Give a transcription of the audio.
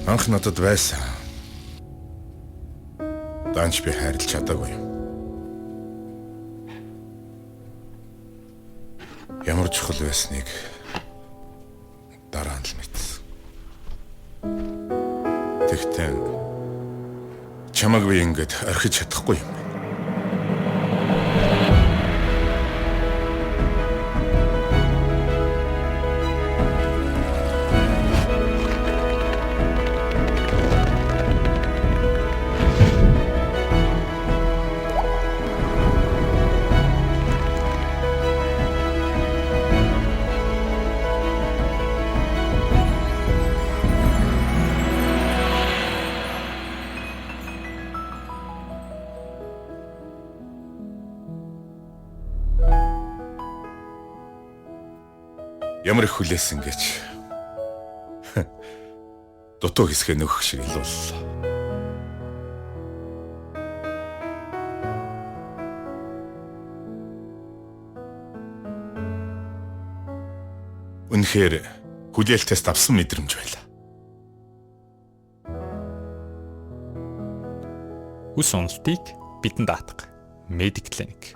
Анх надад байсан. Данч би хайрлаж чадаагүй юм. Ямар чухал байсныг дараа нь л мэдсэн. Тэгтээ чамайг би ингэж орхиж чадахгүй юм байна. Ямар их хүлээсэн гэж. Дутуу хэсгээ нөхөх шиг л боллоо. Үнэхээр хүлээлтээс давсан мэдрэмж байлаа. Үс уналтыг бидэнд даатга. Медик клиник.